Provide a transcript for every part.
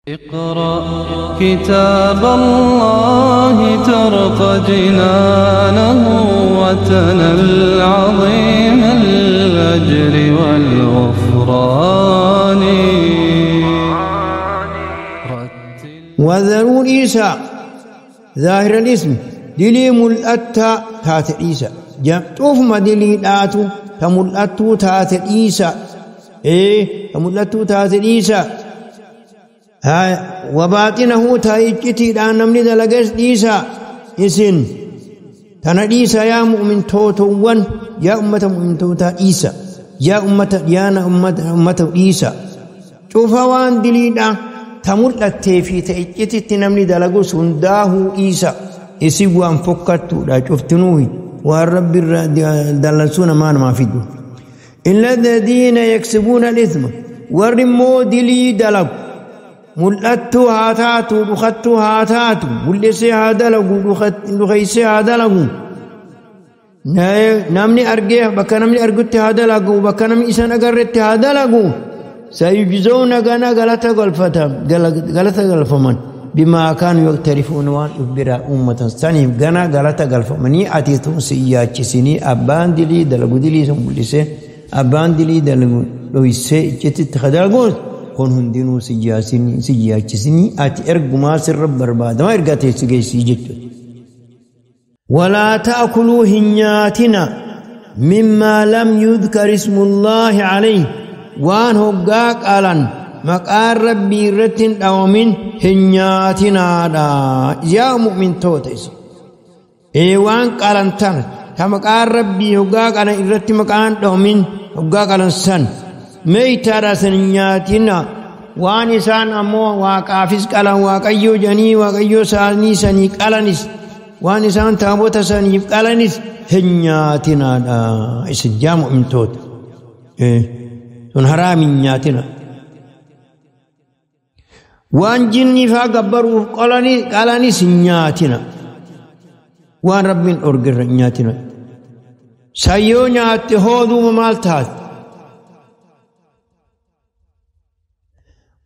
اقرأ كتاب الله ترق جنانه وتنل عظيم الأجر والغفران. وذروا عيسى ظاهر الاسم دلي ملأتا تات عيسى جمتوف ما دلي داتو تملأتو تات عيسى ايه تملأتو تات عيسى وباطنه تايجتي دان نمني دلقس عيسى إسن تنا عيسى يا مؤمن توتوان يا أمة مؤمن توتا عيسى يا أمة يانا أمة عيسى شوفوان دلي دا تملأتي في تايجتي تنمني دلقس هنداه عيسى إسيوان فكتو لا شفتنوه والرب دلسونا ما ما فيدو إلا الذين يكسبون الإثم ورمو دلي دلق ملأتو هاتاتو دخطو هاتاتو ملسي هادلقو دخيسي هادلقو نمني أرجيه بكا نمني أرجوتي هادلقو بكا نمني إسان أقرتي هادلقو سيجزون غنا غلطة غلطة غلفمن بما كانوا يقترفون وان إبرا أمة سنيف غنا غلطة غلفمني أتيتون سياتشسيني أبان دلي دلقو دلي سمبلسي أبان دلي دلقو لويسي جتت خدلقو كون هندينو سياسيني أتي إرجما سر برباد ما إرجعتي سجيسي جت ولا تأكلوا هنياتنا مما لم يذكر اسم الله عليه وان هجاك ألن مقار ربي رتن أو من هنياتنا دا يا مؤمن توتيس إيوان قالن تن تمقار ربي هجاك أنا إرتي مقان أو من هجاك ألن سن ميتارا سنياتنا وان إسان أمو واقافس قالن واقيو جني واقيو ساني سني قالنس وان إسان تابوت سني قالنس هنياتنا دا إسجام من توت إيه سن حرام هنياتنا وان جني فاقبروا قالني قالنس هنياتنا وان ربين أرقر هنياتنا سيونيات هودو مالتات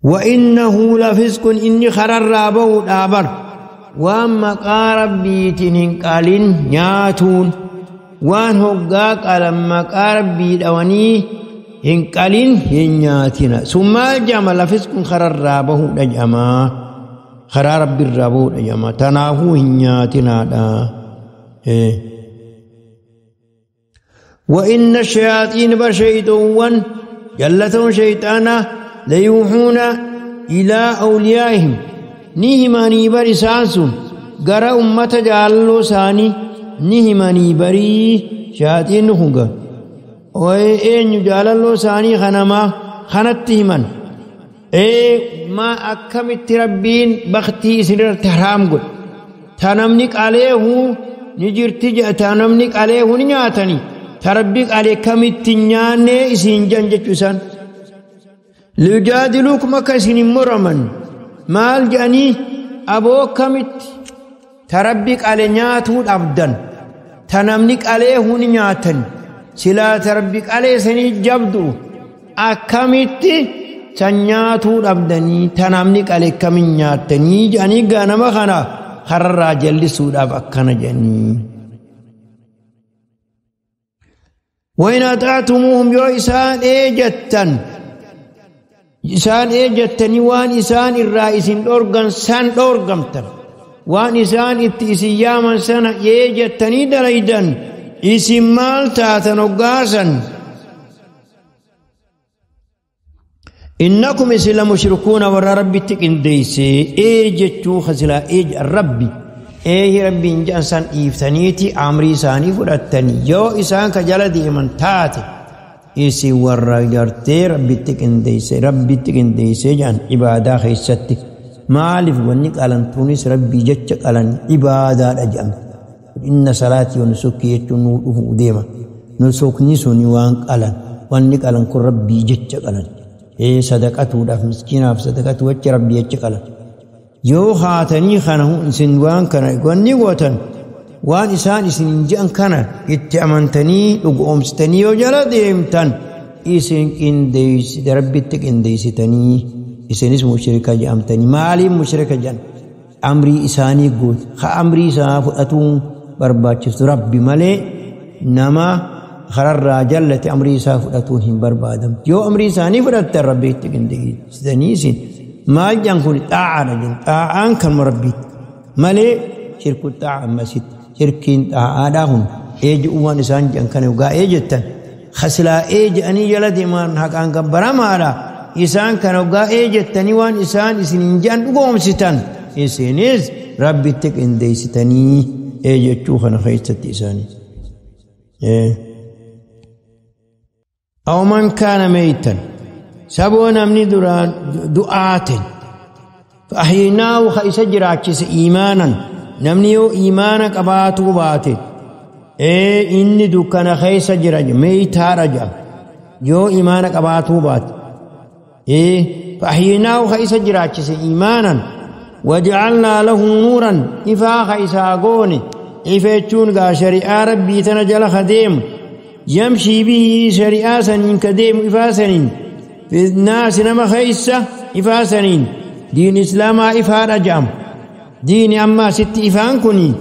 وإنه لفسق إني خرر رابو دابر وأما قارب بيتين قالين نياتون وان هقاق لما قارب بيت أواني إن قالين هنياتنا ثم الجمع لفسق خرر رابو دجما خرر رب الرابو دجما تناهو هنياتنا دا إيه. وإن الشياطين بشيطون جلتهم شيطانا ليوحون إلى أوليائهم نهماني بري سانسون غرا أمة جالو ساني نهماني بري شياطين هنگا وإن جالو ساني خنما خنتهمن إيه ما أكمت ربين بختي سنر تحرام قل تنمنك عليه نجرتي تنمنك عليه نياتني تربيك عليه كمت نياني إسين جنجتشان ليجادلوكم كسن مرمن مال جاني أبو كمت تربيك على نياتو أبداً تنمنك عليه نياتن سلا تربيك عليه سني جبدو أكمت تنياتو أبدني تنمنك عليه كم نياتني جاني غنم خنا خرر جلسو داب أكنا جاني وإن أطعتموهم يو إسان إيجتن إسان إيجتني وان إسان الرئيسين أورغان سان أورغمتن وان إسان إتئسياما سنة إيجتني دليدن إسم مال تاتن وقاسا إنكم إسلا مشركون ورى ربي تكنديسي إيجتو خسلا إيج الربي إيه ربي إنجان سان إيفتنيتي عمري ساني فرأتني يو إسان كجلدي من تاتي إسي ورى جرتي ربي تكنديسي ربي تكنديسي جان عبادة خيستي مالف ونك ألن تونس ربي جتك ألن عبادة أجام إن صلاتي ونسكي يتنوره ديما نسك نسوني وانك ألن ونك ألن كن ربي جتك ألن إيه صدقته داف مسكينة صدقته وجه ربي جتك ألن يو خاتني خانه إنسان وان كان وني وطن وان إنسان إنسان جان كان يتأمنتني وقومستني وجلديمتن إسن إنديس ربي تك إنديستني Isinis mushrika jedhamtanii. Maaliif mushrika jedhan? Amrii isaanii goote. Ha amrii isaa fudhatuun barbaachistu Rabbi malee nama kararraa jallate amrii isaa fudhatuun hin barbaadamtu. Yoo amrii isaanii fudhattan Rabbiitti qindeessitanii isin maal jedhan kun xaa'aadha jenna. Xaa'aan kanuma Rabbiitti malee shirku xaa'a ammasitti. Shirkiin xaa'aadhaa kun eeji'uu waan isaan jedhan kana yogaa ee jettan khasilaa ee jedhanii jala deeman haqaan gabbaramaadha. Isaan kana yogaa ee jettanii waan isaan isiniin jedhan dhugoomsitan isinis Rabbitti qindeessitanii ee jechuu kana keessatti isaanii. أو من كان ميتا سبو نمني دعاة فأحييناه خيس جراكس إيمانا نمني إيمانا قباتو باتي إيه إني دكنا خيس جراج ميتا رجع يو إيمانا قباتو بات إيه فأحييناه خيس جراكس إيمانا وجعلنا له نورا إفا خيسا قوني إفا غا شريعة ربي تنجل خديم يمشي به شريعة سنين كديم إفا سنين في الناس نما خيسة إفا سنين دين إسلام إفا رجام دين أما ست إفان كني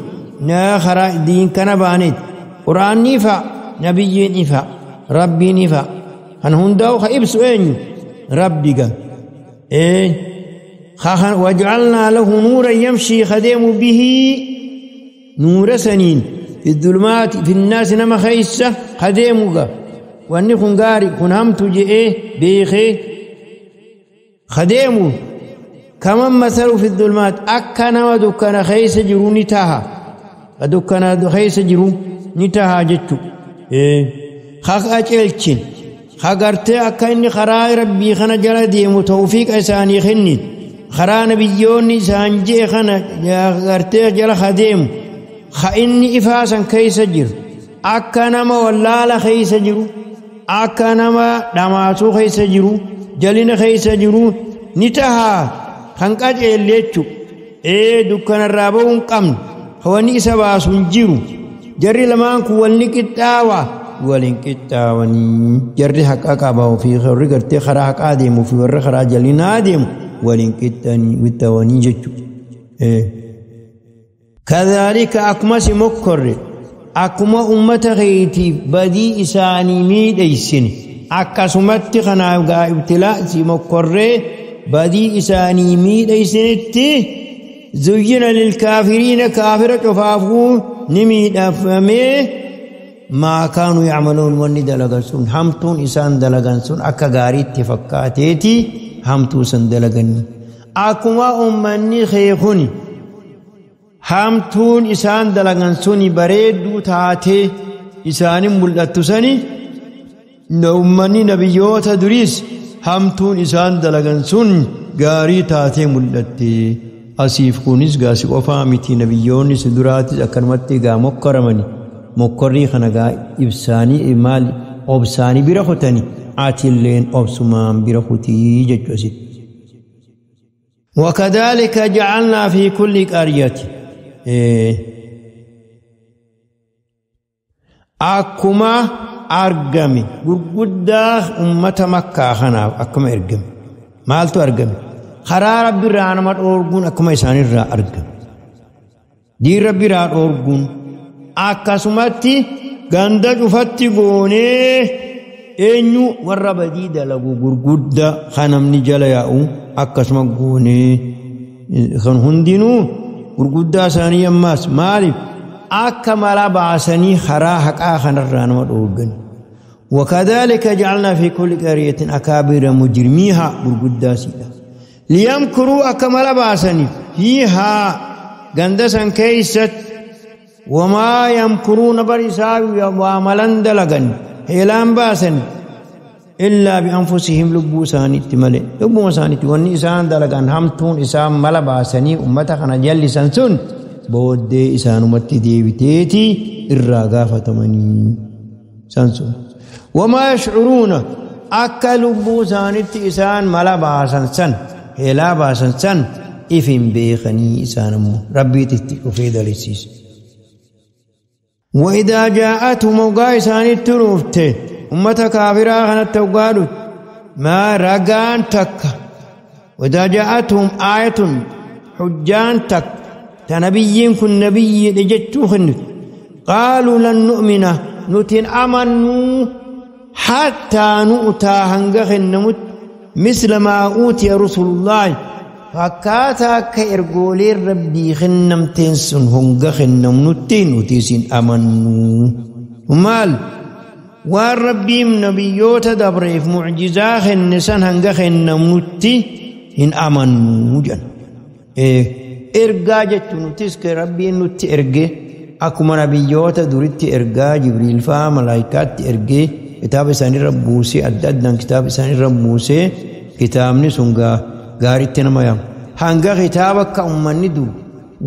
ناخر دين كنبانيت قرآن إفا نبي إفا ربي إفا هن هندو خيبس أين ربك إيه وجعلنا له نورا يمشي خديم به نور سنين في الظلمات في الناس نما خيسة خديمك واني خنقاري خنهمت جئه بيخي خديمه كمان مثل في الظلمات أكنا ودكنا خيس جرو نتاها ودكنا خيس جرو نتاها جتو إيه خاك أجلتين خاقرتي أكا خراي ربي خنا جلدي متوفيق أساني خني خرا نبيوني سانجي خنا غرتي جل خديم خإني إفاسا كيس جر أكنما ولالا خيس جرو أكنما دماسو خيس جرو جلين خيس جرو نتها خنقاج إليتشو إيه دكان الرابون قمن خواني سباسون جرو جري لمان كوالني كتاوة ولين كتاواني جري حقا قاباو في خري غرتي خرا حقا ديمو في ور خرا جلين آدم ولين كتاني وتواني جتشو إيه كذلك أكما سمكر أكما أمة غيتي بدي إساني ميد إيسن أكا سمت خنا ابتلاء سمكر بدي إساني ميد إيسن زين للكافرين كافر كفافو نميد أفمي ما كانوا يعملون وني دلغسون همتون إسان دلغسون أكا غاري اتفقاتيتي همتو سن دلغني أكما أمني خيخوني همتون إسان دلغن سوني بريدو تاتي إسان ملتو سني نومني نبيوتا دريس همتون إسان دلغن سون غاري تاتي ملتي أسيف كونيس غاسي وفامتي نبيوني سدراتي أكرمتي غا مكرمني مكري خنغا إبساني إمالي أبساني برختني آتي اللين أبسمان برختي ججوسي وكذلك جعلنا في كل قرية أكما أرجمي غرغدا أمة مكة خنا أكما أرجمي مالتو أرجمي خرا ربي رانا مات أورجون أكما إساني را أرجم دي ربي را أورجون أكاسماتي غندا جفتي غوني إنيو وربدي دلغو غرغدا خنم نجلا ياو أكاسما غوني خن هندينو gurguddaa isaanii ammaas maaliif akka mala baasanii karaa haqaa kanarraa nama dhoorgan. وكذلك جعلنا في كل قرية أكابر مجرميها gurguddaa siidha. ليمكروا akka mala baasanii فيها غندسا كيست وما يمكرون برساوي وملن دلغن هيلان باسن إلا بأنفسهم لبو سانيت ملي لبو سانيت واني إسان دلغان همتون إسان ملا باسني أمتا خنا جلسان سن بودي إسان أمتي ديبتيتي إرى تمني سنسون وما يشعرون أكا لبو سانيت إسان ملا باسن سن هلا باسن سن إفن بيخني إسان أمو ربي تتكفي دلسيس وإذا جاءتهم وقا إسان التروفته أمة كافرة خانت توقالت ما رقان تك وإذا جاءتهم آية حجان تك تنبيين كن نبي لجتوخن قالوا لن نؤمن نتن أمنوا حتى نؤتى هنغخن نمت مثل ما أوتي رسول الله فكاتا كإرغولي ربي خنم تنسن هنغخن نمتين وتيسين أمنوا ومال والربي نبيوت دبريف معجزا خنسن هنغخن نمتي إن أمنوا جن إيه إرقا جتو نتسك ربي نتي إرقي أكما نبيوت دريت إرقا جبريل فا ملايكات إرقي كتاب إساني ربوسي أددنا كتاب إساني ربوسي كتابني سنغا غاريتي نمايا هنغا كتابك أمني دور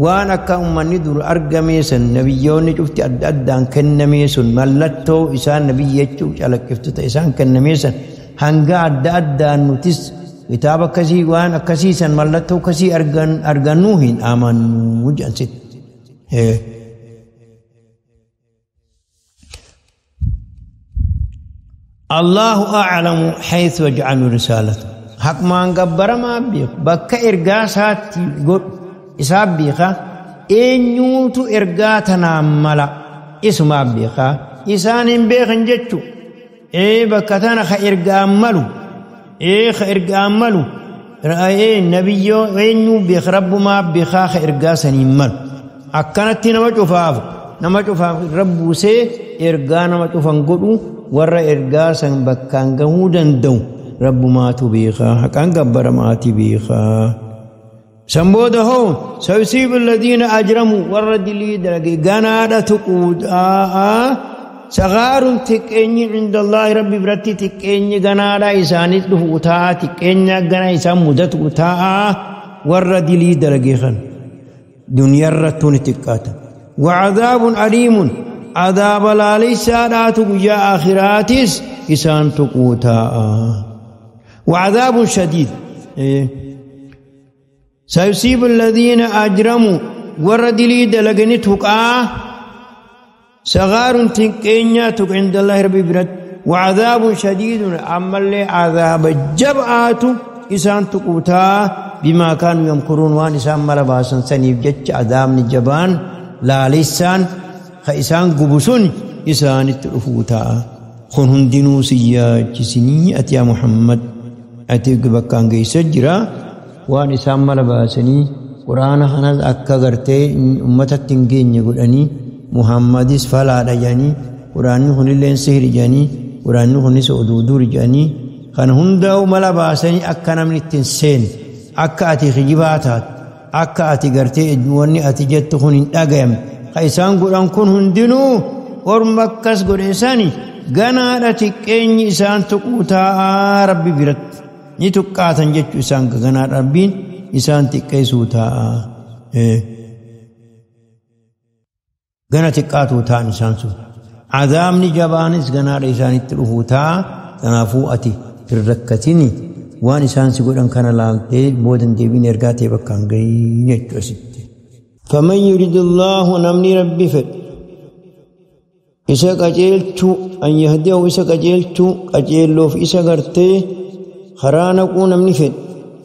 waan akka ummanni dur argame san nabiyyoonni cufti adda addaan kenname sun mallattoo isaan nabiyyi jechuu calaqqiftu ta'e isaan kenname san hanga adda addaan nutis kitaaba akkasii waan akkasii san mallattoo akkasii argannuu hin amannu jedhan sitti. Allahu a'lamu haythu yaj'alu risalata. Haqmaan gabbaramaa beeku bakka ergaa isaatti godhu isaaf beekaa eenyuutu ergaa tanaan mala isumaaf beekaa isaan hin beekan jechu bakka tana ka ergaan malu ka ergaan malu nabiyyoo eenyuu beeka rabbumaaf beekaa ka ergaa saniin malu akkanatti nama cufaaf rabbuusee ergaa nama cufan godhu warra ergaa san bakkaan gahuu danda'u rabbumaatu beekaa haqaan gabbaramaati beekaa. سنبوده سيصيب الذين أجرموا ورد لي درجة جنادة تقود صغار تكني عند الله ربي برتي تكني جنادة إساني له تكني جنا إسان مدة تا ورد لي درجة خن دنيا رتون تكات وعذاب أليم عذاب لا ليس يا آخراتس إسان تقوتا وعذاب شديد سيصيب الذين أجرموا ورد لي دلقني تقع صغار تكينيا تق عند الله ربي برد وعذاب شديد أما اللي عذاب الجبعات إسان تقوتا بما كانوا يمكرون وان إسان ملباسا سنيف جتش عذاب الجبان لا لسان خإسان قبسون إسان التأفوتا خنهن دينو سياجسني أتيا محمد أتيك بكان جيسجرا waan isaan mala baasanii quraana kanas akka gartee uummatatti hin geenye godhanii Muhammadis falaadha jedhanii quraanni kunillee sihiri jedhanii quraanni kunis oduu duri jedhanii kan hundaa'u mala baasanii akka namni ittiin seene akka ati kijibaa taate akka ati gartee wanni ati jettu kun hin dhagayamne ka isaan godhan kun hundinuu orma akkas godhe sani ganaadha xiqqeenyi isaan tuquu taa'aa rabbi biratti. Ni tuqqaatan jechuu isaan ganaa rabbiin isaan xiqqeessuu taa'a. Gana xiqqaatuu ta'an isaan sun. Azaabni jabaanis ganaadha isaanitti dhufuu taa'a. Kanaafuu ati hin rakkatini waan isaan si godhan kana laaltee booda hin deebiin ergaa ta'e bakka hin gahin jechuu asitti. Faman yuridillahu namni rabbi fedhe isa qajeelchuu an yahdiyahu isa qajeelchuu qajeelloof isa gartee خرانا قو نمني فد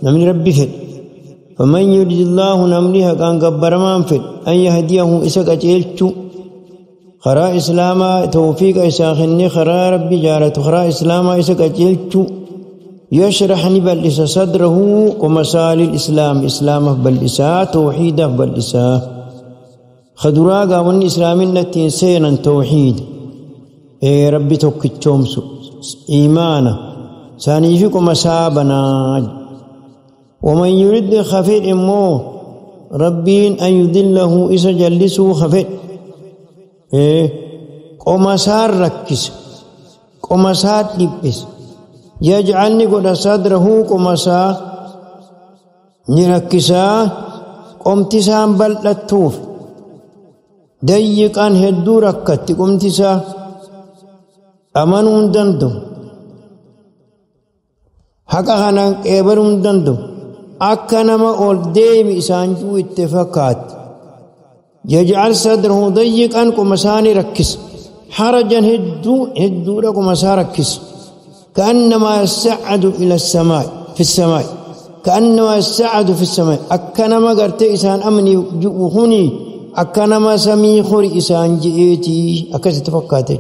نمني ربي فد فمن يريد الله نمني هكان غبرمان فد أن يهديه إسا قجيلتو خرا إسلاما توفيق إسا خني خرا ربي جارت خرا إسلاما إسا قجيلتو يشرح بل إسا صدره ومسال الإسلام إسلامه بل إسا توحيده بل إسا خدرا قاون إسلامين نتين سينا توحيد إيه ربي توكتشومسو إيمانه سانيفكم مسابنا ومن يريد خفير إمو ربين أن يضله إسا جلسه خفير قمسار ركس قمسار لبس يجعلني قد صدره قمسا نركسا قمتسان بلتوف ضيقا هدو ركت قمتسا أمنون دندم haqa kanaan qeebaluu hin danda'u akka nama ol deemi isaan juu itti fakkaatti yaj'al sadrahu dayyiqan qoma isaanii rakkisa harajan hedduu hedduudha qoma isaa rakkisa ka'annamaa yas'adu ila samaa'i fi samaa'i كأنما السعد في السماء أكنما قرت إسان أمني جؤهني أكنما سمي خوري إسان جئتي أكست فكاتي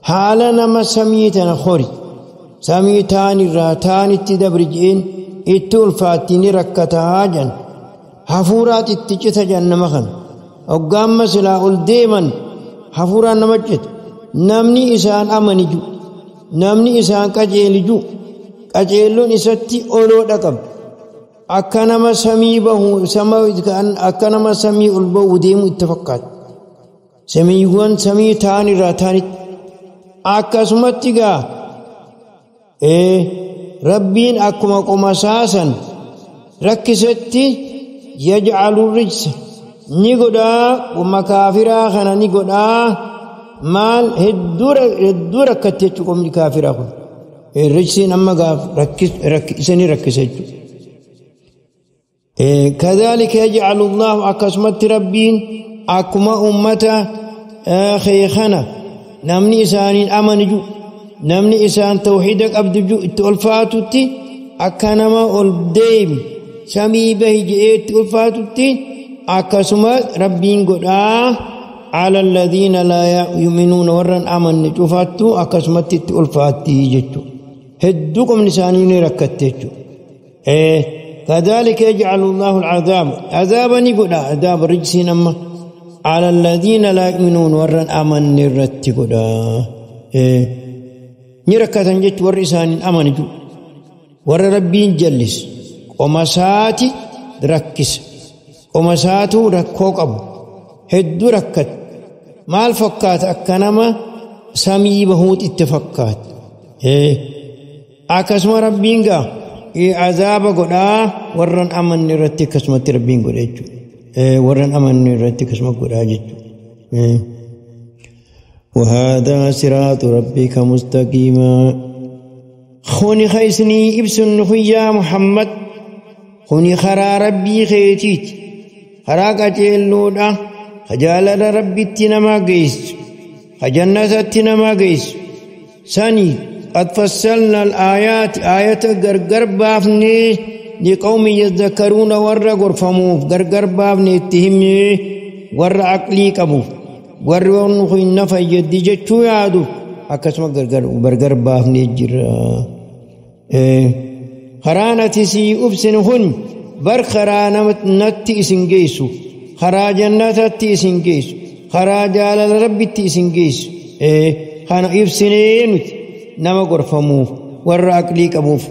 حالنا ما سميتنا خوري سميتان الراتان التدبرجين التولفاتين ركتها جن حفورات التجت جن مخن وقام مسلا الديمن حفوران نمجت نمني إسان أمني جو نمني إسان قجيل جو قجيلون إستي أولو رقم أكنما سمي به سما أكنما سمي البو ديم اتفقات سميوان سميتان الراتان akkasumatti gaa rabbiin akkuma qomasaasan rakkisetti yaj'alu rijsa ni godhaa qoma kaafiraa kana ni godhaa maal hedduu rakkatte jechuu qomni kaafiraa kun rijsiin amma gaaf isanii rakkise jechuudha. Kadhalika yaj'alu Allahu akkasumatti rabbiin akkuma ummata keekana namni isaaniin amanu ju namni isaan tawxiida qabdu ju itti ulfaatutti akka nama ol deemi samii bahi je'ee itti ulfaatutti akkasuma rabbiin godhaa ala alladhiina laa yu'minuuna warran amanne cufattu akkasumatti itti ulfaatti jechuudha. Hedduu qomni isaanii ni rakkatte jechuudha. Kadhalika yaj'alu Allahu al-'adhaaba 'adhaaba ni godha 'adhaaba rijsiin amma على الذين لا يؤمنون ورن أمن الرتقدا نركة جت ورسان أمن جو ور ربين جلس ومساتي ركس ومساتو ركوك أبو هدو ركت ما الفكات أكنما سمي بهوت اتفكات أكسم ربين قا عذاب قدا ورن أمن الرتقس ربين قدا ورن أمن رتك اسمك قراجت وهذا صراط ربك مستقيما خوني خيسني ابسن يا محمد خوني خرا ربي خيتيت خرا قتيلودا خجال ربي تنما قيس خجنة تنما قيس سني قد فصلنا الآيات آية غرغر بافني لقوم يذكرون ور غرفموف غرغر بافني اتهمي ور عقلي قبوف ور ونخين فيدي جچو يادو akkasuma gargar baafnee jira. Karaa nati sii ubsinu kun bar karaa natti isin geessu, karaa jannatatti isin geessu, karaa jaalala rabbitti isin geessu. Kana ibsinee nuti nama gorfamuuf warra aqlii qabuuf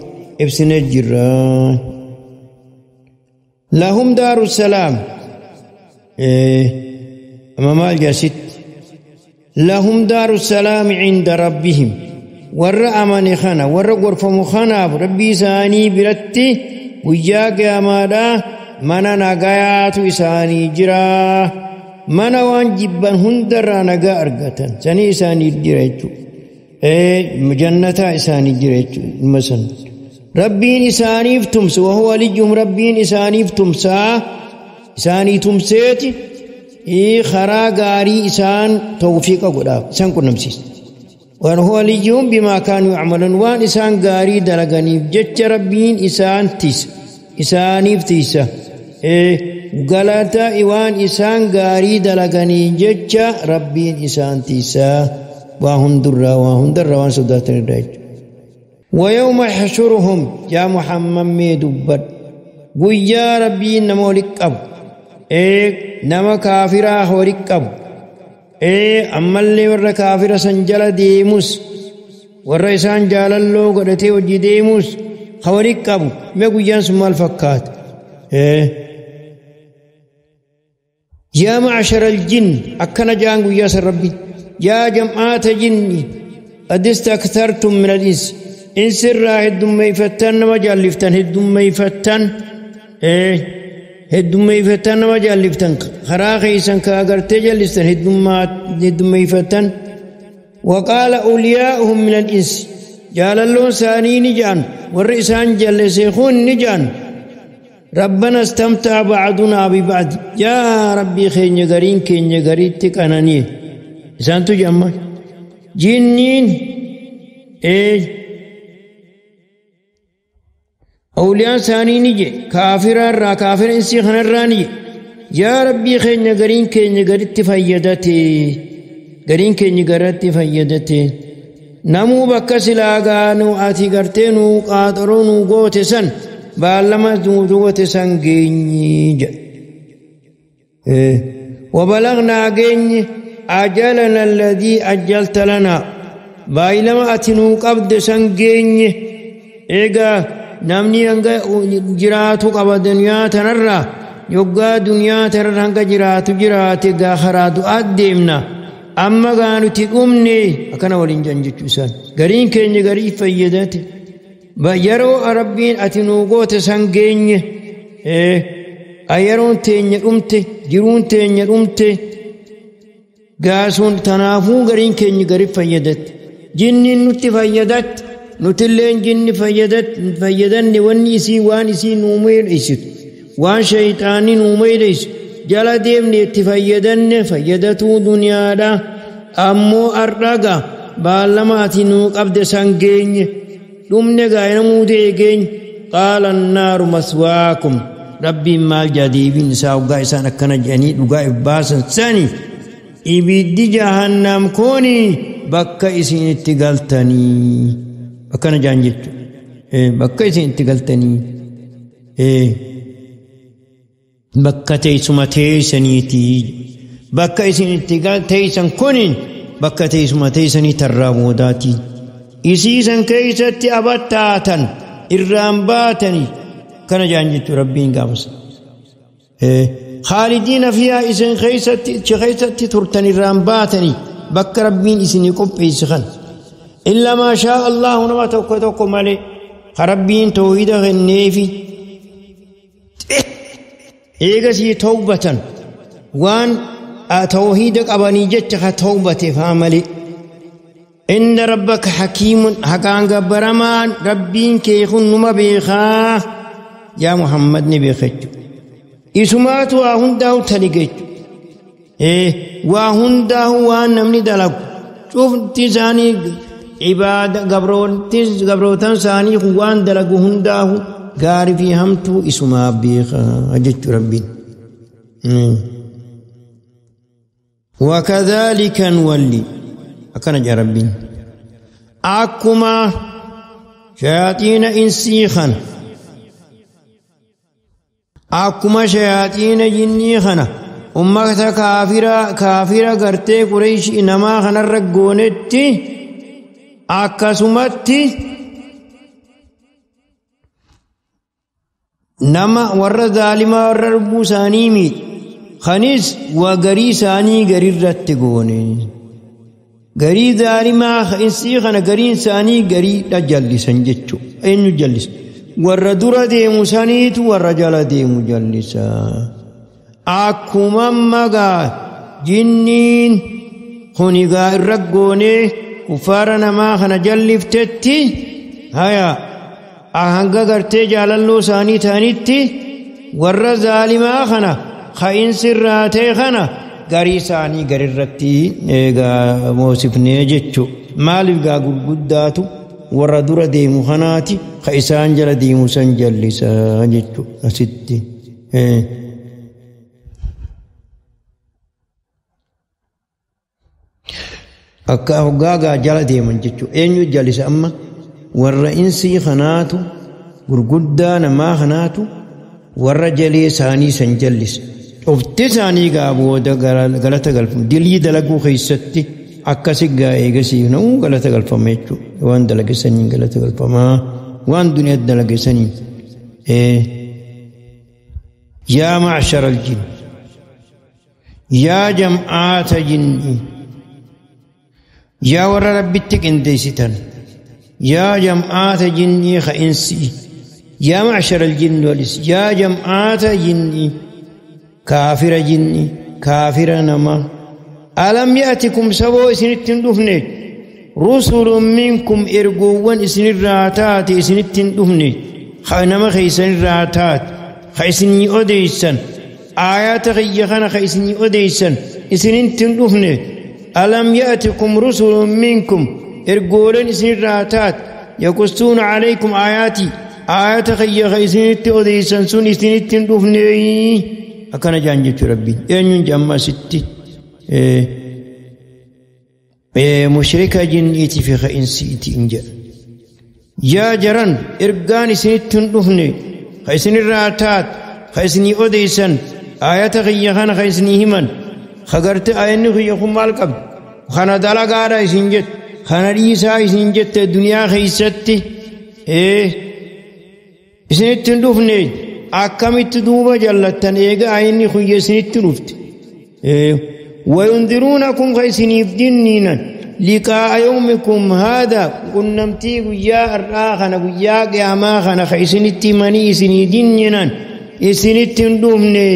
ibsinee jirra. Lahum daaru salaam. Amma maal jaasitti? لهم دار السلام عند ربهم ور أمن خنا ور غرفم خنا ربي ساني برتي ويا قيامادا من نغايات إساني جرا من وان جبا هندر نغا أرغتن سني إساني جرا جنة إساني جرا مثلا ربين إساني فتمس وهو لجهم ربين إساني فتمسا إساني تمسيتي خرا غاري إسان توفيق قدا إسان كنمسيس وهو ليهم بما كانوا يعملون وان إسان غاري دلغني جت ربين إسان تيس إسان افتيس غلطة إوان إسان غاري دلغني جت ربين إسان تيسا وهم درا وهم درا وان سدات الرج ويوم يحشرهم يا محمد ميدبر ويا ربين نمولك أبو nama kaafiraa horii qabu ammallee warra kaafira san jala deemus warra isaan jaalalloo godhatee hojii deemus horii qabu mee guyyaan sun maal fakkaata? Yaa macshara aljinn akkana jaan guyyaa san rabbi yaa jam'aata jinni qad istaktartum min al-ins insirraa heddummeeyfattan nama jaalliftan heddummeeyfattan heddummeeyfattan nama jaalliftan karaa keeysan ka agartee jallistan heddummeeyfattan waqaala awliyaa'uhum min al-ins jaalalloon isaanii ni ja'an warri isaan jallise kun ni ja'an rabbana istamta'a ba'dunaa biba'd yaa rabbii keenya gariin keenya gariitti qananii isaantu jedhama jinniin Awliyaan isaanii ni je kaafiraarraa kaafira insii kanarraa ni je yaa rabbii keenya gariin keenya garitti fayyadate gariin keenya garatti fayyadate namuu bakka silaa gaanuu ati gartee nuu qaaxaroo nuu goote san baallama nuu goote san geenyi jedhe. وبلغنا geenye أجلنا الذي أجلت لنا baay'ilama ati nuu qabde san geenye eegaa namni hanga jiraatu qaba duniyaa tanarraa yoggaa duniyaa tanarra hanga jiraatu jiraate gaa karaa du'aat deemna amma gaa nuti dhumne akkana waliin jedhan jechuu isaan gariin keenya garii fayyadate yeroo rabbiin ati nuu goote san geenye yeroon teenya dhumte jiruun teenya dhumte gaasuun tanaafuu gariin keenya garii fayyadate jinniin nutti fayyadatte nutilleen jinni fayyadanne wanni isii waan isii nuu meedheysitu waan shayxaanni nuu meedheysu jala deemne itti fayyadanne fayyadatuu duniyaadha ammoo har'aga baallama ati nuu qabde san geenye dhumne gaa'inamuu ta'e geenye qaala annaaru maswaakum rabbiin maal jaa deebiin isaa hoggaa isaan akkana jedhanii dhugaa if baasan sani ibiddi jahannam kuni bakka isin itti galtanii akkana jaan jechuudha bakka isin itti galtanii bakka teessuma teessaniiti bakka isin itti teessan kunin bakka teessuma teessanii tarraa boodaati isiisan keessatti abattaatan irraan baatanii kana jaan jechuudha rabbiin gaafasa. Khaalidiina fiihaa isin keessatti turtan irraan baatanii bakka rabbiin isinii qopheesse kana. إلا ما شاء الله نما توكو توكو مالي ربين توحيد غنيفي إيغسي توبة وان توحيدك أباني جتك توبة فاملي إن ربك حكيم حقان قبرمان ربين كيخن نما بيخا يا محمد نبيخج إسمات واهن داو تلقج إيه واهن داو وان نمني دلق شوف تزاني عباد قبروتان ساني خوان دلقو هنداه غاري في همتو اسما بيخا أجدت ربي وكذلك نولي أكن جا ربي أكما شياطين إنسيخا أكما شياطين جنيخا أمك كافرة كافرة قرتي قريش إنما خنا رقونتي akkasumatti nama warra zaalimaa warra lubbuu isaanii miidhe kanis waa garii isaanii garirratti goone garii zaalimaa insii kana gariin isaanii gariidha jallisan jechuudha eenyu jallisa warra dura deemu saniitu warra jala deemu jallisa akkuma magaa jinniin kunigaa irra goonee kuffaara namaa kana jalliftetti haya hanga gartee jaalalloo isaanii ta'anitti warra zaalimaa kana ka'insirraa ta'e kana garii isaanii garirratti eegaa moosifnee jechuu maaliif gaa gurguddaatu warra dura deemu kanaati ka isaan jala deemu san jallisaa jechuu asitti. Akka hoggaagaa jala deeman jechuudha. Eenyu jallisa amma warra insii kanaatu gurguddaa namaa kanaatu warra jalee isaanii san jallisa. Dhufti isaanii gaa booda galata galfamu. Dilii dalaguu keessatti akkasi gaa eegasiif namuu galata galfama jechuudha. Waan dalage saniin galata galfamaa waan duniyaatti dalage saniin. Yaa macshara aljin yaa jam'aata jinni yaa warra rabbitti qindeessitan yaa jam'aata jinnii ka insii yaa macshara aljinni walis yaa jam'aata jinnii kaafira jinnii kaafira namaa alam ya'tikum saboo isinitti hin dhufne rusulun minkum ergoowwan isinirraa taate isinitti hin dhufne nama keessanirraa taate ka isinii odeessan aayaata kiyya kana ka isinii odeessan isinitti hin dhufne ألم يأتكم رسل منكم إرجولن إسن الراتات يقصون عليكم آياتي آية خي خيسنت أديسن سن إسنت دفني أكن جانجت ربي أن جمع ستي مشركة جنيتي في خإنسيتي إنجا يا جران إرقاني سنت دفني خيسن الراتات خيسني أديسن آية خي خان خيسني همن خغرت آية خي خمال قبل خنا دلقارا إسنجت خنا ريسا إسنجت الدنيا خيستي إسنت دفني أكمت دوبا جلتن إيغا آية خي سنت دفت وينذرونكم خيسني بدنينا لقاء يومكم هذا قنمتي قيا الراخنا قيا قياما خنا خيسني تمني إسني دنينا إسني تندومني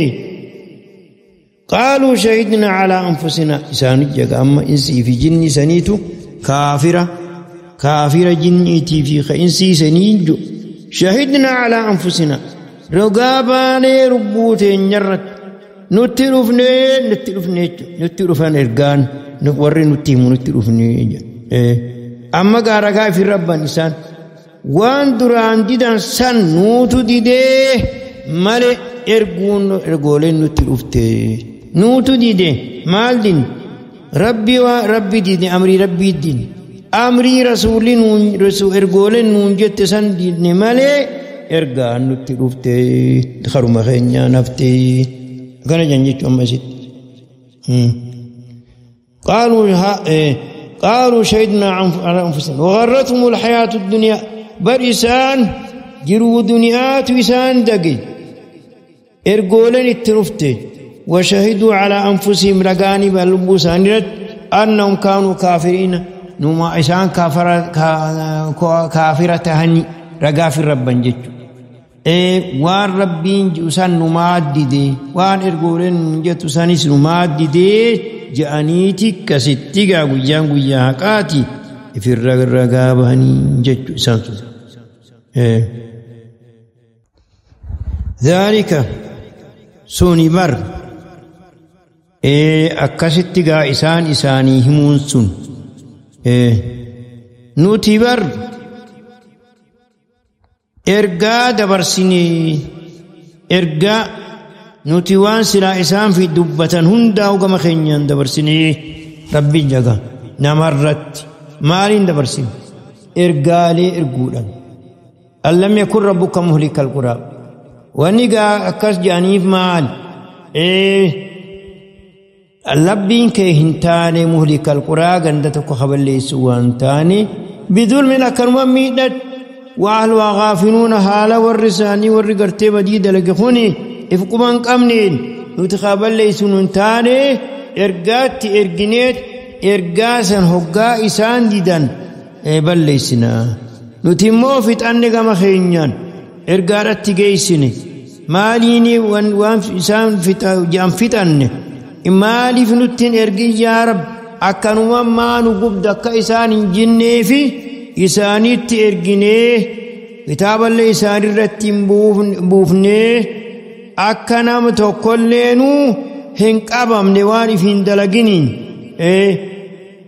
قالوا شهدنا على أنفسنا إسان جاء أما إنسي في جني سنيتو كافرة كافرة جنيتي في خإنسي سنيجو شهدنا على أنفسنا رقاباني ربوتين جرت نترفني نترفني نترفن إرقان نوري نتيم نترفني أما قارقا في رب إنسان وان دران ديدان سن نوتو ديدي مالي إرقون إرقولين نترفتي نوتو ديدي مال دين ربي وربي ديدي أمري ربي دين أمري رسولي نون رسول إرقولين نون جت سن ديدني مالي إرقان نترفتي خرم خينيا نفتي كان جنجت أم ست قالوا قالوا شهدنا على أنفسنا وغرتهم الحياة الدنيا بريسان جرو دنيات وسان دقي إرجولن الترفت وشهدوا على أنفسهم رجاني باللبوسان أنهم كانوا كافرين نما إسان كافرة هني رجا في رب جت وان ربين جوسان نماددي وان إرجولن جتوسانيس نماددي جانيتي كستيغا غيان غيا حقاتي في الرغا بهني جتوسان ذلك سوني بر أكستيغا إسان إساني همون سن نوتي بر ergaa dabarsinee ergaa nuti waan silaa isaan fi dubbatan hundaa gama keenyaan dabarsinee rabbiin jaga namarratti maaliin dabarsine ergaalee erguudhaan allam yakun rabbuka muhlikal quraa wanni gaa akkas jedhaniif maal labbiin kee hin taane muhlikal quraa ganda tokko haballeessu waan taane bidulmin akkanuma miidhadhu وأهلها غافلون حالا والرساني والرقرتي بديدة لقخوني إفقمان قمنين نتخابل ليسون تاني إرقات إرقنيت إرقاسا هقا إسان ديدان بل ليسنا نتموفت أنك مخينيان إرقارت تقيسني ماليني وان إسان فتن مالي فنتين إرقي يا رب أكنوا ما نقبضك إسان جنّي في isaanitti erginee kitaaballee isaan irratti buufnee akka nama tokkolleenuu hin qabamne waan if hin dalaginiin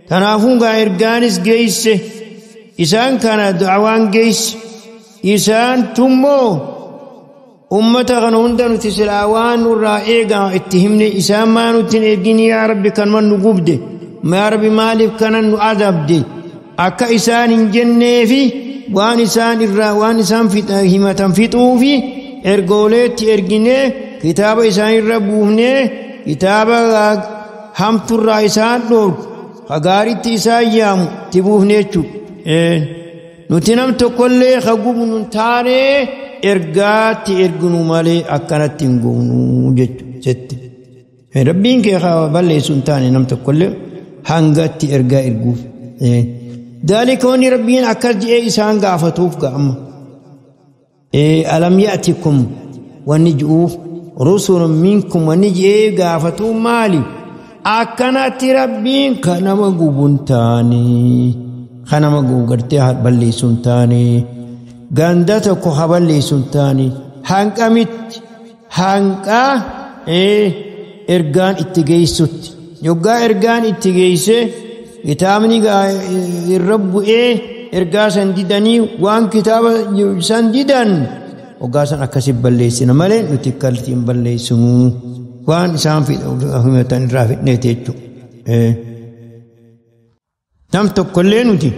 kanaafuu gaa ergaanis geesse isaan kana da'awaan geesse isaan tummoo ummata kana hunda nuti silaa waan nurraa eegaa itti himne isaan maa nutti hin ergini yaa rabbi kanuma nu gubde yaa rabbi maaliif kana nu adabde akka isaan hin jenneefi waan isaan irraa waan isaan himatan fixuufi ergooleetti erginee kitaaba isaan irra buufnee kitaaba hamturraa isaan dhoorgu hagaaritti isaan yaamu itti buufne jechuudha. Nuti nam tokkollee ka gubnu hin taane ergaatti erginu malee akkanatti hin gubnu jechuudha. Rabbiin kee balleessu hin taane nam tokkollee hangatti ergaa erguuf. ذلك وني ربين أكد إسان غافتوف قام ألم يأتكم ونجؤوف رسل منكم ونجئ غافتو مالي أكنت ربين كنما غبن تاني كنما غبرتي بليسون تاني غندتك خبليسون تاني هنقمت هنقا إرغان اتجيست يوغا إرغان اتجيسه kitaabni irra bu'ee ergaa san didanii waan kitaaba san didan hoggaa san akkasi balleessina malee nuti kalti hin balleessinu waan isaan himatan irraa fidneeti jechuudha. Nam tokkollee nuti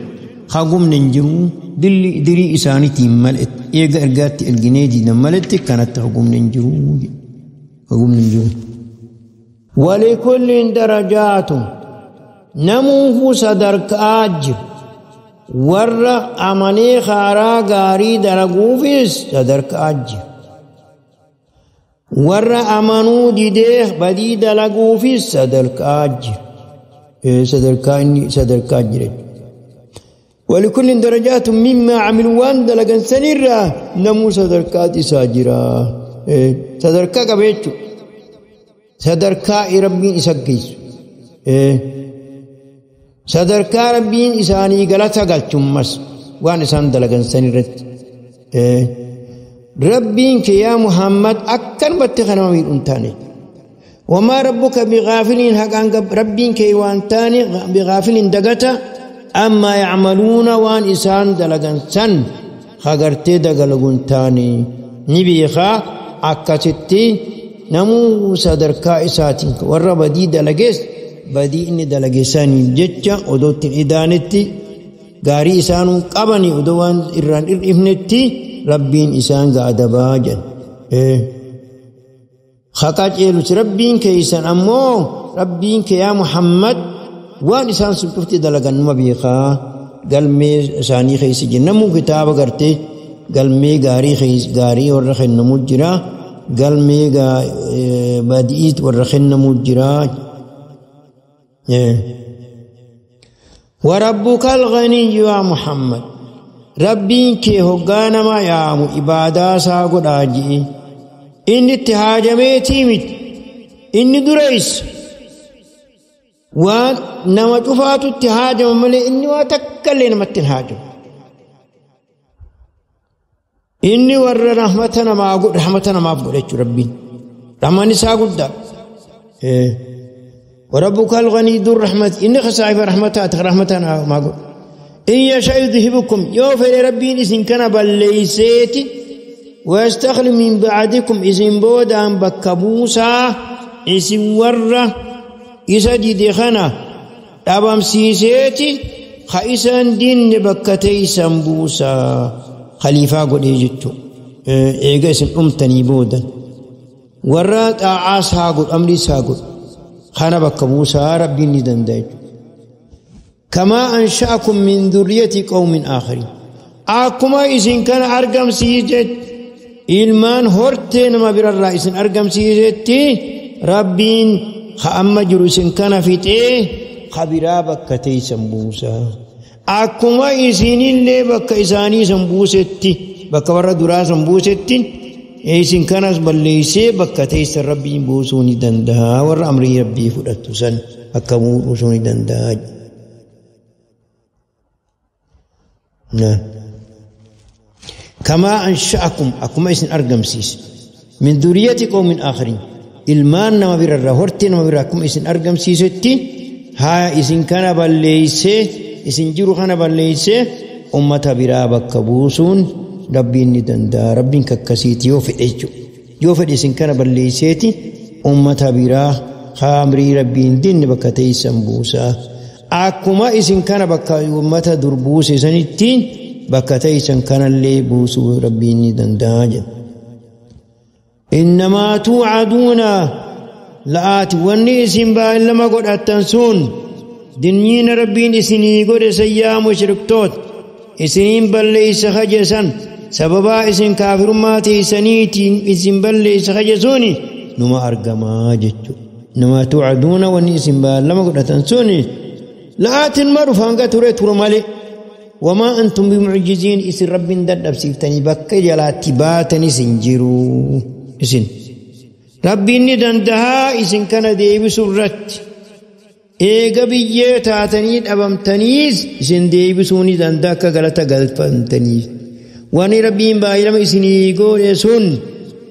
hagumne hin jiru dirii isaaniitiin maletti eega ergaatti erginee diidan maletti kanatti hagumne hin jiru. Hagumne hin jiru. Walikulliin darajaatu namuufuu sadarkaa jira. Warra amanee karaa gaarii dalaguufis sadarkaa jira. Warra amanuu didee badii dalaguufis sadarkaa jira. Sadarkaa inni sadarkaa jira. ولكل درجات مما عملوا وان دلقن سنرا نمو صدركات إساجرا صدركا قبيتشو صدركا ربين إساقيس صدركا ربين إساني غلطة قلتشمس وان إسان دلقن سنرا ربين يا محمد أكثر بتخنا من أنتاني وما ربك بغافلين حقا ربين كي وانتاني بغافلين دقتا أما يعملون وان إسان دلقن سن خغرتي دقلقون تاني نبيخا أكستي نمو صدركا إساتين ورى بدي دلقس بدي إني دلقساني جتشا ودوت إدانتي غاري إسانو قبني ودوان إران إرئفنتي ربين إسان قادبا جن خطاج إيلوس ربين كيسان أمو ربين كيا محمد وان إسان سبتفتي دلقان نما بيخا قلمي إساني خيسي جنمو كتاب قرتي قلمي غاري خيس غاري ورخن نمو جرا قلمي بادئيت ورخن نمو جرا وربك الغني يا محمد ربين كي هقانا ما يامو إبادة ساقود آجي إن اتهاجميتي مت إن دريس waan nama cufaatu itti haajama malee inni waa takka illee namatti hin haajamu. Inni warra rahmata namaa godhe rahmata namaaf godhe jechuudha Rabbiin. Rahmanni isaa guddaa. وربك الغني ذو الرحمة إن خصائف رحمته رحمة ما قل إن يشاء يذهبكم يوفر ربي إذن كان بليسيتي ويستخلف من بعدكم إذن بودان بكبوسا إذن وره isa dide kana dhabamsiiseeti ka isan dinne bakka teeysan buusaa khaliifaa godhee jechuu eega isin dhumtanii boodan warra xaa'aas haa godhu amriis haa godhu kana bakka buusaa rabbiin ni danda'a jechuudha. Kamaa ansha'akum min dhurriyyati qawmin aakhariin akkuma isin kana argamsiisetti ilmaan hortee nama birarraa isin argamsiisetti rabbiin خأما جلوسن كان في تيه خبرا بكتي سمبوسا أكما إسين اللي بك إساني سمبوستي بك ورا درا سمبوستي إسين كان بليسي بكتي سربي بوسوني دندها ور أمري ربي فرتسن أكمو بوسوني دندها نعم كما أنشأكم أكما إسن أرقمسيس من ذرية قوم آخرين ilmaan nama birarraa hortee nama biraa akkuma isin argamsiisetti haa isin kana balleeysee isin jiru kana balleeysee ummata biraa bakka buusuun rabbiin ni danda'a rabbiin kakkasiiti yoo fedhe jechuudha yoo fedhe isin kana balleeyseeti ummata biraa haa amrii rabbiin dinne bakka teessan buusaa akkuma isin kana bakka ummata dur buuse sanitti bakka teessan kanallee buusuu rabbiin ni danda'a jedha. إنما توعدون لآت واني اسم با لما قد أتنسون دنيين ربين اسني قد سيا مشركتوت اسنين بل ليس خجسا سببا اسن كافر ما تيسنيتين اسن بل ليس خجسوني نما أرقما جتو نما توعدون واني اسم با لما قد أتنسوني لآت المرفان قتري ترمالي وما أنتم بمعجزين اسن ربين دد أبسيفتني بك جلاتي باتني سنجرو isin rabbiin ni dandahaa isin kana deebisuu irratti eega biyyee taatanii dhabamtaniis isin deebisuu ni danda'a akka galata galfamtaniif wanni rabbiin baay'ilama isinii godhe sun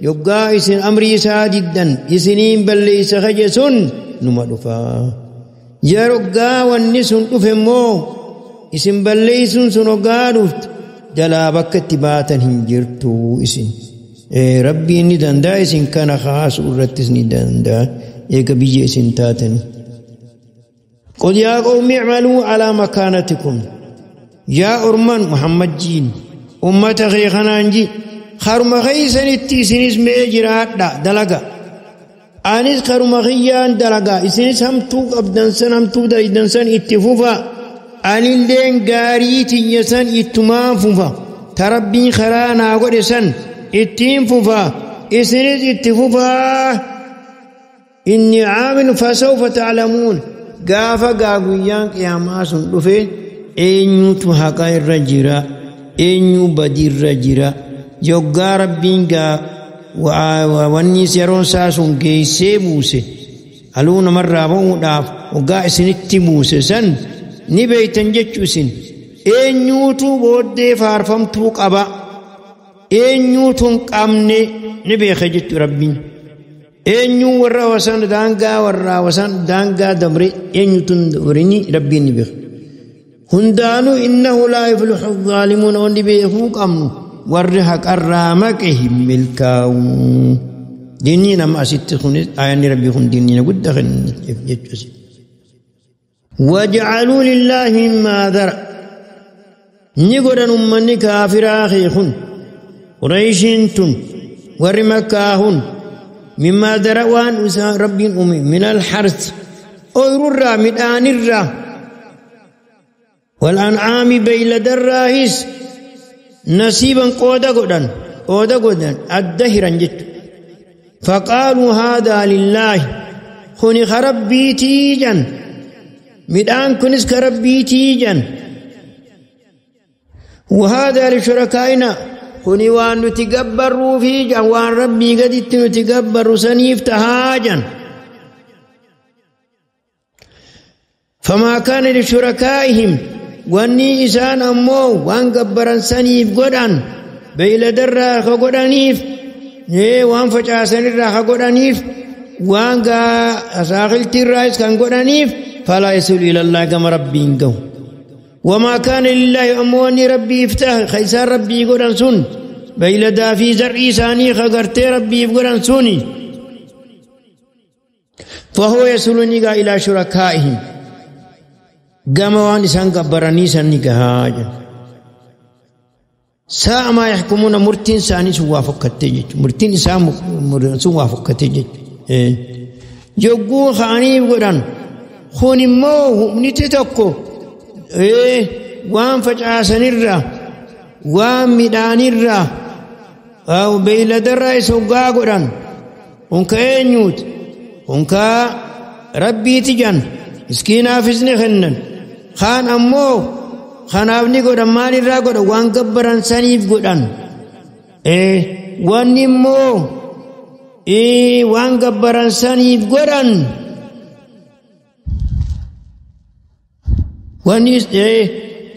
yoggaa isin amrii isaa diddan isiniin balleessa kaje sun numa dhufaa yeroggaa wanni sun dhufe immoo Isin balleeysuun sun hoggaa dhufte jalaa bakka itti baatan hin jirtu isin. Rabbiin ni danda'a isin kana kaasu irrattis ni danda'a eega biyya isin taatani. قل يا قوم اعملوا على مكانتكم يا أرمان محمد جين أمة خيخنانجي خرم خيسن اتي سنس ميجرات دلقا أنيس خرم خيان دلقا إسنس هم توق أبدنسن هم توق دايدنسن اتفوفا أنين لين غاريتي يسن اتمان فوفا تربين خرانا قرسن اتين فوفا إسنس اتفوفا إني عامل فسوف تعلمون gaafa guyyaan qiyaamaa sun dhufe eenyutu haqa irra jira eenyu badii irra jira yoggaa rabbiin gaa wanni yeroon isaa sun geessee buuse haluu namarraa ba'uudhaaf hoggaa isinitti buuse san ni beeytan jechuu isin eenyuutu booddee faarfamtuu qaba eenyuutu hin qabne ni beeka jechuu rabbiin. Eenyu warra wasan daangaa warra wasan daangaa dabre eenyutu dabreni rabbiin ni beeka. Hundaanuu innahu laa yuflihu zaalimuun wanni beekuu qabnu warri haqarraa maqe hin milkaa'u. Diinni nama asitti kunis aayanni rabbii kun diinni guddaa kenneef jechuudha. Wajcaluu lillaahi mimmaa dara ni godhan ummanni kaafiraa kun Qurayshiin tun warri Makkaa hun مما دروان ربي أمي من الحرث أيرر مدان الرا والأنعام بيل دراهس نصيبا قودا قدن قودا قدن الدهرا جت فقالوا هذا لله خني خربي تيجا مدان كنس خربي تيجا وهذا لشركائنا kuni waan nuti gabbarruufi waan rabbii gaditti nuti gabbarru saniif tahaajan. Famaa kaana lishurakaa'ihim wanni isaan ammoo waan gabbaran saniif godhan beeyladarraa ka godhaniif waan facaasanirraa ka godhaniif waan asaakiltiirraas kan godhaniif falaa yasilu ilallaa gama rabbiin gahu. وما كان لله أمواني ربي يفتح خيسان ربي يقولن سن بيلدا في زرعي ساني خغرتي ربي يقولن سوني فهو يسل نيغا إلى شركائهم قاموان إسان قبراني سن هاجا ساء ما يحكمون مرتين ساني سوا فكتجج مرتين إسان سوا فكتجج يقول خاني يقولن خوني مو نتتكو waan facaasanirra waan midhaanirra beeyladarraa isa hoggaa godhan hunka eenyuuti hunka rabbiiti jan miskiinaafis ni kennan kaan ammoo kanaaf ni godhan maalirraa godhan waan gabbaran saniif godhan wanni immoo waan gabbaran saniif godhan wanni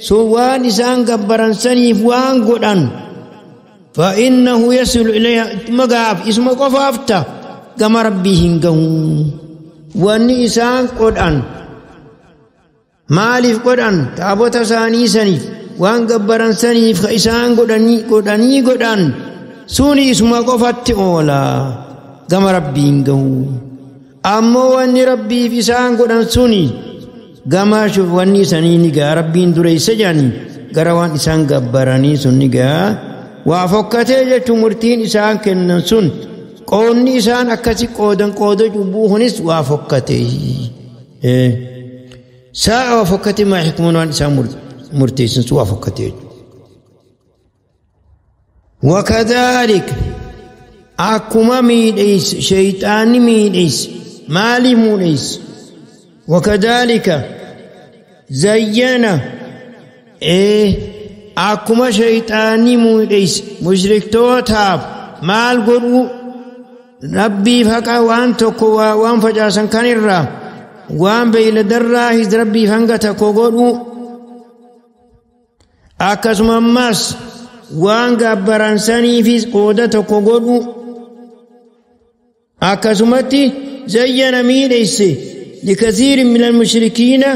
sun waan isaan gabbaran saniif waan godhan فإنه يصل إليها مقاف اسمه قفافتا كما ربي هنگه واني إسان قدان مالف قدان تابوتا ساني سنيف وان قبران سنيف إسان قداني قداني قدان سوني اسمه قفات أولا كما ربي هنگه أما واني ربي في إسان قدان سوني كما شوف واني سني نگا ربي دري سجاني قروان إسان قبراني سن نگا وافقته جت مرتين إسان كنن سن قوني إسان أكسي قودن قودو جبوهنس وافقته ساء وافقته ما يحكمون عن إسان مرتين وافقته وكذلك أكما ميديس شيطان ميديس مالي موليس وكذلك زين akkuma shayxaanni muudheys mushriktotaaf maal godhu rabbiif haqa waan tokko waan facaasan kanirraa waan beeyladarraa his rabbiif hanga tokko godhu akkasuma ammas waan gabbaran saniifis qooda tokko godhu akkasumatti zayyana miidheyse likathiirin min almushrikiina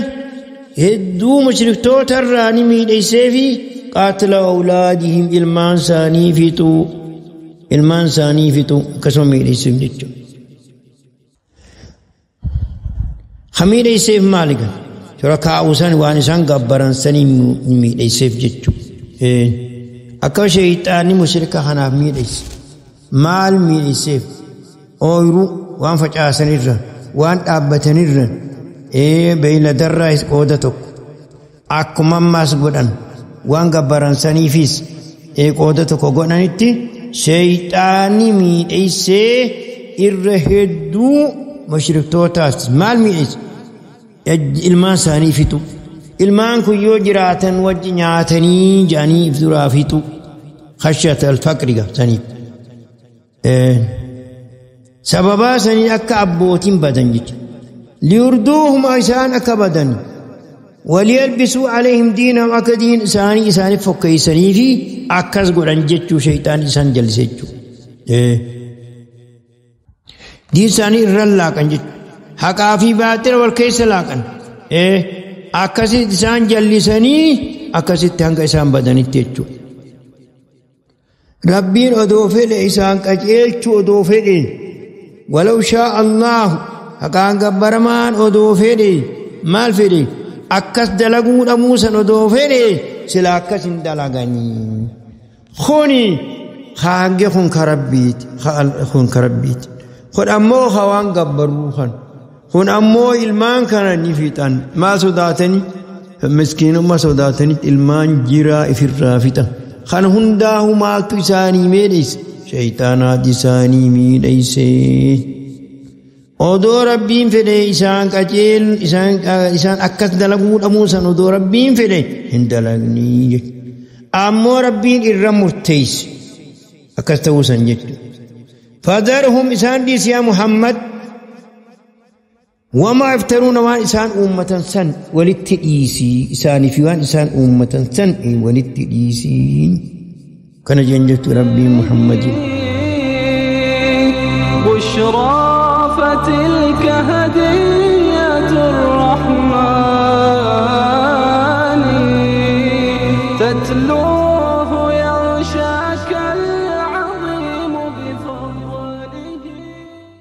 hedduu mushriktoota irraa ni miidheessee fi qaatila awlaadihim ilmaan isaanii fixuu ilmaan isaanii fixuu akkasuma miidheesseef jechuudha. Miidheesseef maali gaa? Shurakaa'uu san waan isaan gabbaran sanii miidheesseef jechuudha. Akka sheeyxaanni mushrika kanaaf miidheesse. Maal miidheesseef? Ooyiruu waan facaasanirra waan dhaabbatanirra beeyladarraa qooda tokko akkuma ammaas godhan waan gabbaran saniifis qooda tokko godhanitti sheeyxaanni miidheessee irra hedduu mushriktootaas maal miidheesse? Ilmaan isaanii fixu. Ilmaan kun yoo jiraatan wajji nyaatanii jedhanii if duraa fixu. Khashyata alfaqri saniif. Sababaa sanii akka abbootiin badan jechuudha. Liyurduuhum isaan akka badan. Waliyalbisuu alayhim diinahum akka diin isaanii isaaniif fokkeessanii fi akkas godhan jechuu sheeyxaan isaan jallise jechuudha. Diin isaanii irra laaqan jechuudha. Haqaa fi baaxila wal keessa laaqan. Akkasitti isaan jallisanii akkasitti hanga isaan badanitti jechuudha. Rabbiin odoo fedhe isaan qajeelchuu odoo fedhe walaw shaa Allahu haqaan gabbaramaan odoo fedhe maal fedhe akkas dalaguu dhabuu san odoo fedhe sila akkas hin dalaganii. Kuni haange kun ka Rabbiiti kun ka Rabbiiti. Kun ammoo hawaan gabbaruu kan. Kun ammoo ilmaan kana ni fixan. Maal sodaatanii? Miskiinummaa sodaatanitti ilmaan jiraa ifirraa fixan. Kan hundaahu maaltu isaanii miidheesse? Shayxaanaatu isaanii miidheesse. Odoo Rabbiin fedhe isaan qaceel isaan akkas dalaguu dhabuu san odoo Rabbiin fedhe hin dalagnii jechuudha. Ammoo Rabbiin irra murteesse akkas ta'uu san jechuudha. Fadharhum isaan dhiisi yaa Muhammad. Wamaa iftaruuna waan isaan uummatan san walitti dhiisii isaanii fi waan isaan uummatan san walitti dhiisii. Kana jeen jettu Rabbiin Muhammadin. بشرى فتلك هدية الرحمن تتلو